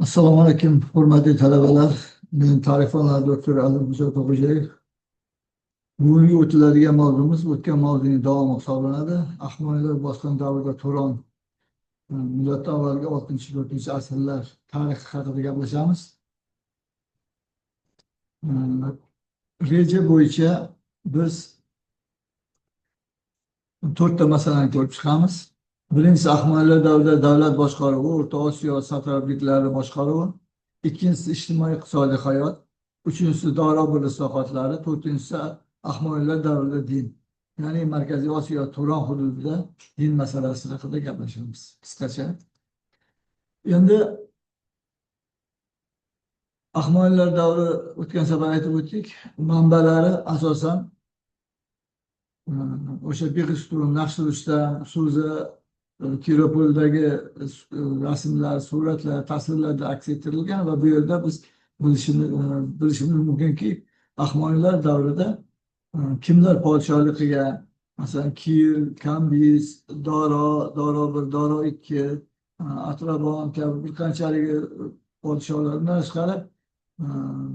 Assalomu alaykum, hurmatli talabalar. Men tarix fanlari doktori Azimxo'ja To'xo'jayev. Bugungi o'tiladigan mavzumiz o'tgan mavzuning davomi hisoblanadi. Ahmoniylar bosgan davrida Turon, miloddan avvalgi 6-4 asrlar tarixi haqida gaplashamiz. Reja bo'yicha biz to'rtta masalani ko'rib chiqamiz. Birinchisi Ahmoniylar davrida davlat boshqaruvi, O'rta Osiyo satrapliklari boshqaruvi. Ikkinchisi ijtimoiy iqtisodiy hayot, uchinchisi Dorobir islohotlari, to'rtinchisi Ahmoniylar davrida din. Ya'ni Markaziy Osiyo Turon hududida din masalasi haqida gaplashamiz qisqacha. Endi Ahmoniylar davri o'tgan safar aytib o'tdik, manbalari asosan o'sha Beg'istun, Naqshbandistan, Suza, Tiropoldagi rasmlar, suratlar, tasvirlarda aks ettirilgan va bu yerda biz bilishimiz mumkinki, Ahmoniylar davrida kimlar podshohlik qilgan, masalan, Kir, Kambiz, Doro, Doro 1, Doro 2, Atrabon kabi bir qanchalik podshohlardan tashqari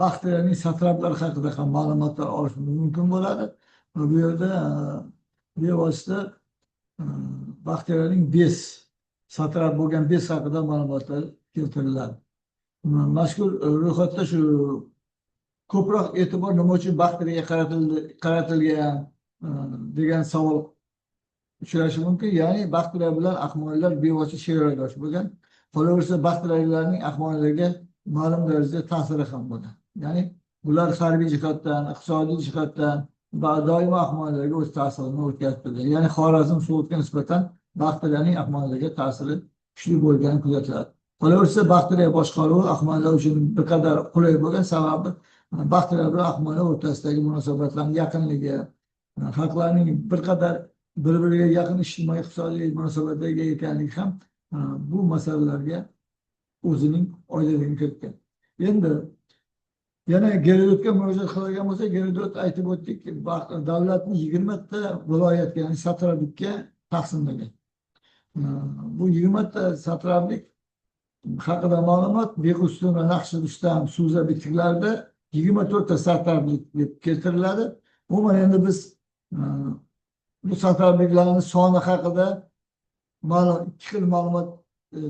Baxtiyorning satraplari haqida ham ma'lumotlar olish mumkin bo'ladi. Va bu yerda bevosita Baxtiyorning Bes satrap bo'lgan Bes haqida ma'lumotlar keltiriladi. Mazkur ro'yxatda shu ko'proq e'tibor nima uchun Baxtiyorga qaratilgan degan savol uchrashi mumkin. Ya'ni Baxtiyor bilan Ahmoniylar bevosita chegaradosh bo'lgan. Qolaversa, Baxtiyorlarning Ahmoniylarga ma'lum darajada ta'siri ham bo'lgan. Ya'ni bular harbiy jihatdan, iqtisodiy jihatdan doimo Ahmoniylarga o'z ta'sirini o'tkazib turgan. Ya'ni Xorazm, So'g'dga nisbatan Baxtiyorning Ahmoniylarga ta'siri kuchli bo'lgani kuzatiladi. Qolaversa, Baxtiyor boshqaruvi Ahmoniylar uchun bir qadar qulay bo'lgan, sababi Baxtiyor bilan Ahmoniylar o'rtasidagi munosabatlarning yaqinligi, xalqlarning bir qadar bir-biriga yaqin ijtimoiy iqtisodiy munosabatlarga ega ekanligi ham bu masalalarga o'zining oydinligini kiritgan. Endi yana Gerodotga murojaat qiladigan bo'lsak, Gerodot aytib o'tdik, davlatni 20 ta viloyatga, ya'ni satraplikka taqsimlagan. Bu 20 ta satraplik haqida ma'lumot Beg'ustun va Naqshbandistan Suza bitiklarida 24 ta satraplik deb keltiriladi. Umuman endi biz bu satrapliklarning soni haqida ma'lum ikki xil ma'lumot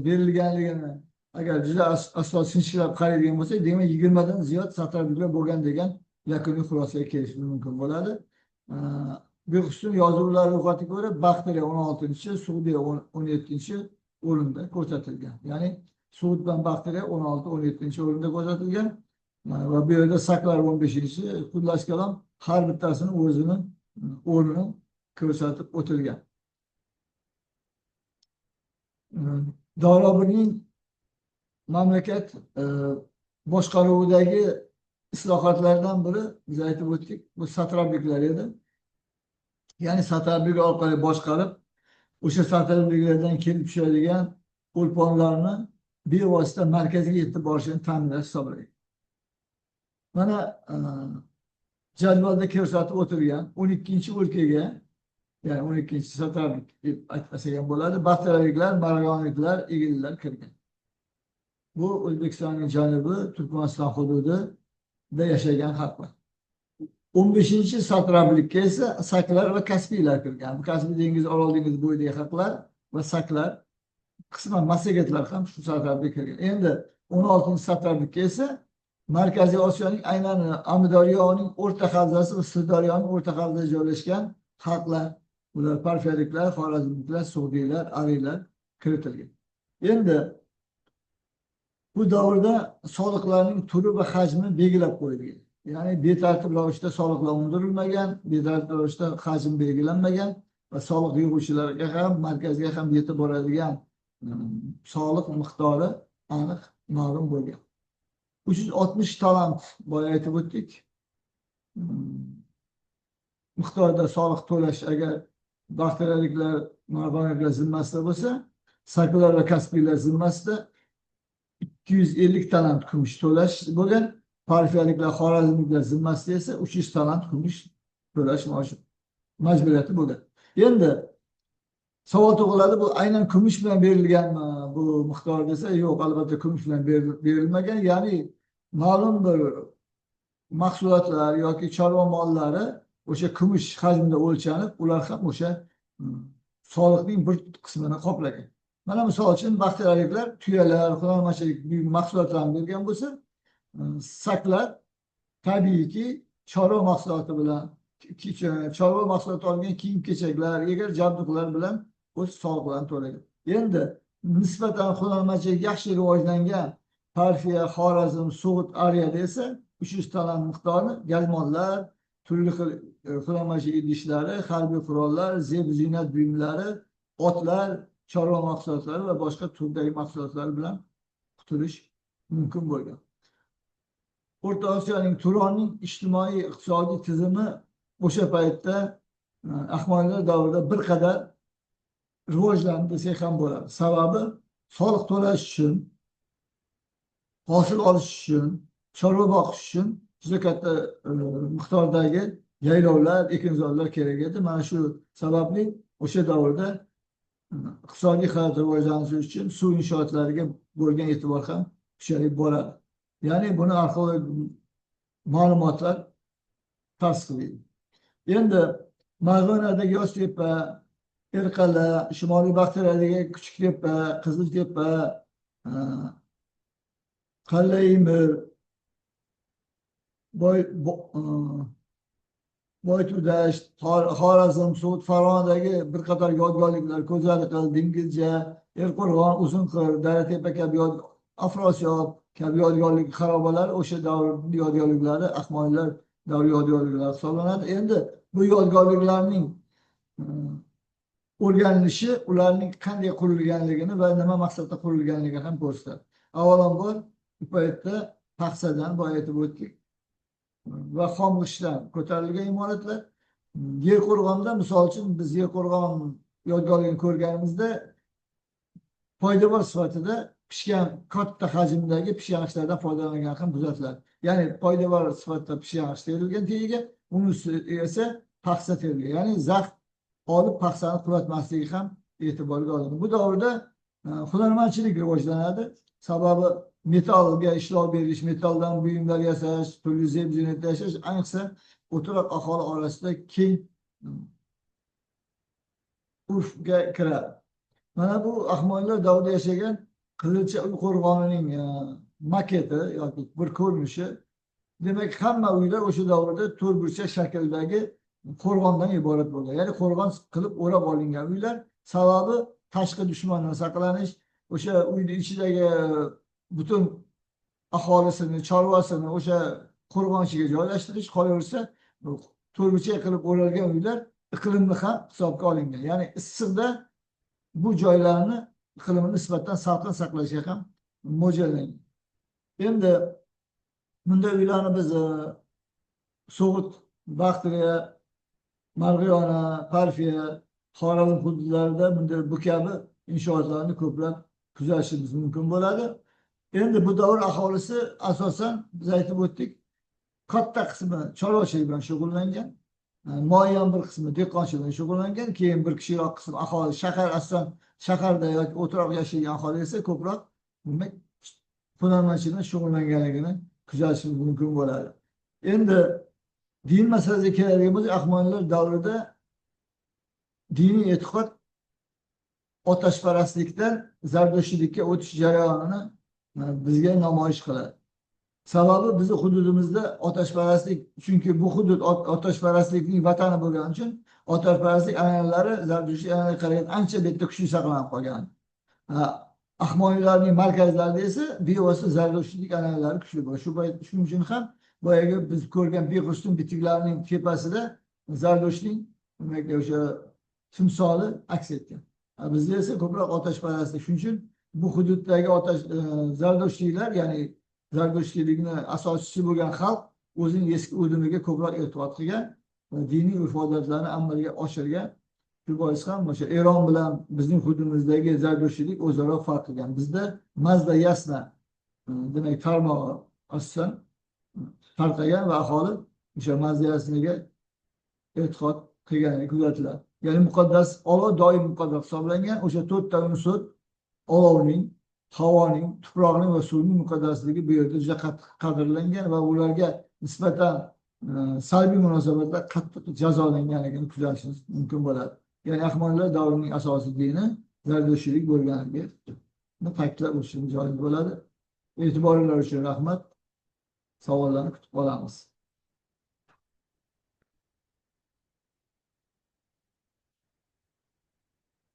berilganligini agar juda asos sinchiklab qaraydigan bo'lsak, demak 20 dan ziyod satrapliklar bo'lgan degan yakuniy xulosaga kelishimiz mumkin bo'ladi. Beg'ustun yozuvlar ro'yxatiga ko'ra Baxtiyor 16-chi, Sug'diya 17 o'rinda ko'rsatilgan. Ya'ni Sug'd bilan Baxtiyor 16, 17 o'rinda ko'rsatilgan va bu yerda Saklar 15-chi, xullas kalom har bittasini o'zini o'rnini ko'rsatib o'tilgan. Dorobirning mamlakat boshqaruvidagi islohotlardan biri, biz aytib o'tdik, bu satrapliklar edi. Ya'ni satraplik orqali boshqarib, o'sha satrapliklardan kelib tushadigan o'lponlarni bevosita markazga yetib borishini ta'minlash hisoblanadi. Mana jadvalda ko'rsatib o'tilgan 12 o'lkaga, ya'ni 12 satraplik deb aytsak ham bo'ladi, Baxtiyorliklar, Marg'ilonliklar, Egillar kirgan. Bu O'zbekistonning janubi, Turkmaniston hududida yashagan xalqlar. 15 satraplikka esa Saklar va Kaspiylar kirgan. Bu Kaspiy dengizi, Orol dengizi bo'yidagi xalqlar va Saklar, qisman massagetlar ham shu satraplikka kirgan. Endi 16 satraplikka esa Markaziy Osiyoning aynan Amudaryoning o'rta havzasi va Sirdaryoning o'rta havzasida joylashgan xalqlar, ular parfiyaliklar, xorazmliklar, sug'diylar, ariylar kiritilgan. Endi bu davrda soliqlarning turi va hajmi belgilab qo'yilgan. Ya'ni betartib ravishda soliqlar undirilmagan, betartib ravishda hajm belgilanmagan va soliq yig'uvchilarga ham, markazga ham yetib boradigan soliq miqdori aniq ma'lum bo'lgan. 360 talant boya aytib o'tdik. Miqdorda soliq to'lash agar baxtiyorliklar, marg'ilonliklar zimmasida bo'lsa, Saklar va Kaspiylar zimmasida 250 talant kumush to'lash bo'lgan, parfiyaliklar, xorazmliklar zimmasida esa 300 talant kumush to'lash majburiyati bo'lgan. Endi Savol tug'iladi, bu aynan kumush bilan berilganmi bu miqdor desa, yo'q, albatta kumush bilan berilmagan. Ya'ni ma'lum bir mahsulotlar yoki chorva mollari o'sha kumush hajmida o'lchanib, ular ham o'sha soliqning bir qismini qoplagan. Mana misol uchun baxtiyorliklar tuyalar, hunarmandchilik mahsulotlarini bergan bo'lsa, saklar tabiiyki chorva mahsuloti bilan, chorva mahsuloti olgan kiyim-kechaklar, egar jabduqlar bilan o'z soliqlarini to'lagan. Endi nisbatan hunarmandchilik yaxshi rivojlangan Parfiya, Xorazm, So'g'd, Ariyada esa 300 talant miqdorini gazmonlar, turli xil hunarmandchilik idishlari, harbiy qurollar, zeb ziynat buyumlari, otlar, chorva mahsulotlari va boshqa turdagi mahsulotlar bilan qutulish mumkin bo'lgan. O'rta Osiyoning, Turonning ijtimoiy iqtisodiy tizimi o'sha paytda Ahmoniylar davrida bir qadar rivojlandi desak ham bo'ladi. Sababi soliq to'lash uchun, hosil olish uchun, chorva boqish uchun juda katta miqdordagi yaylovlar, ekinzorlar kerak edi. Mana shu sababli o'sha davrda iqtisodiy hayot rivojlanishi uchun suv inshootlariga bo'lgan e'tibor ham kuchayib boradi. Ya'ni buni arxeologik ma'lumotlar tasdiqlaydi. Endi Marg'ilonadagi Yostepa, Erqala, Shimoliy Baxtiyoradagi Kuchuktepa, Qiziltepa, Qallaymir, Boytudasht, Xorazm, So'g'd, Farg'onadagi bir qator yodgorliklar, Ko'zaliqil, Dengizcha, Erqo'rg'on, Uzunqir, Daratepa kabi Afrosiyob kabi yodgorlik xarobalar o'sha davr yodgorliklari, Ahmoniylar davri yodgorliklari hisoblanadi. Endi bu yodgorliklarning o'rganilishi ularning qanday qurilganligini va nima maqsadda qurilganligini ham ko'rsatadi. Avvalambor bu paytda paxsadan, boya aytib o'tdik, va xom g'ishtdan ko'tarilgan imoratlar. Yerqo'rg'onda misol uchun biz Yerqo'rg'on yodgorligini ko'rganimizda poydevor sifatida pishgan katta hajmdagi pishgan g'ishtlardan foydalangan ham kuzatiladi. Ya'ni poydevor sifatida pishgan g'isht terilgan tagiga, uni ustiga esa paxsa terilgan. Ya'ni zax olib paxsani qulatmasligi ham e'tiborga olinadi. Bu davrda hunarmandchilik rivojlanadi. Sababi metallga ishlov berish, metalldan buyumlar yasash, turli zeb ziynatlar yasash ayniqsa o'tiroq aholi orasida keng urfga kiradi. Mana bu Ahmoniylar davrida yashagan Qizilcha uy qo'rg'onining maketi yoki bir ko'rinishi. Demak, hamma uylar o'sha davrda to'rtburchak shakldagi qo'rg'ondan iborat bo'lgan. Ya'ni qo'rg'on qilib o'rab olingan uylar. Sababi tashqi dushmandan saqlanish, o'sha uyni ichidagi butun aholisini, chorvasini o'sha qo'rg'on ichiga joylashtirish, qolaversa to'rtburchak qilib o'ralgan uylar iqlimni ham hisobga olingan. Ya'ni issiqda bu joylarni iqlimini nisbatan salqin saqlashga ham mo'ljallangan. Endi bunday uylarni biz So'g'd, Baxtriya, Marg'ilona, Parfiya, Xorazm hududlarida bunday bu kabi inshootlarni ko'plab kuzatishimiz mumkin bo'ladi. Endi bu davr aholisi asosan biz aytib o'tdik, katta qismi chorvachilik bilan shug'ullangan, muayyan bir qismi dehqonchilik bilan shug'ullangan, keyin bir kichikroq qism aholi shahar, asosan shaharda yoki o'tiroq yashaygan aholi esa ko'proq demak hunarmandchilik bilan shug'ullanganligini kuzatishimiz mumkin bo'ladi. Endi din masalasiga keladigan bo'lsak, Ahmoniylar davrida diniy e'tiqod otashparastlikdan zardo'shtlikka o'tish jarayonini bizga namoyish qiladi. Sababi bizni hududimizda otashparastlik, chunki bu hudud otashparastlikning vatani bo'lgani uchun otashparastlik an'analari zardo'shtlik an'analariga qaraganda ancha bu yerda kuchli saqlanib qolgan. Ahmoniylarning markazlarida esa bevosita zardo'shtlik an'analari kuchli bo'lgan. Shu payt, shuning uchun ham boyagi biz ko'rgan Behrustun bitiklarining tepasida zardo'shtning demak o'sha timsoli aks etgan. Bizda esa ko'proq otashparastlik. Shuning uchun bu hududdagi otash zardo'shtliklar, ya'ni zardo'shtlikni asoschisi bo'lgan xalq o'zining eski udimiga ko'proq e'tiqod qilgan va diniy urf-odatlarni amalga oshirgan. Shu bois ham o'sha Eron bilan bizning hududimizdagi zardo'shtlik o'zaro farq qilgan. Bizda Mazda Yasna demak tarmog'i asosan tarqagan va aholi o'sha Mazda Yasnaga e'tiqod qilganligi kuzatiladi. Ya'ni muqaddas olov doim muqaddas hisoblangan. O'sha to'rtta unsur: olovning, havoning, tuproqning va suvning muqaddasligi bu yerda juda qattiq qadrlangan va ularga nisbatan salbiy munosabatlar qattiq jazolanganligini kuzatishimiz mumkin bo'ladi. Ya'ni Ahmonlar davrining asosiy dini zardushtiylik bo'lganligini ta'kidlab o'tishimiz joiz bo'ladi. E'tiboringlar uchun rahmat. Savollarni kutib qolamiz.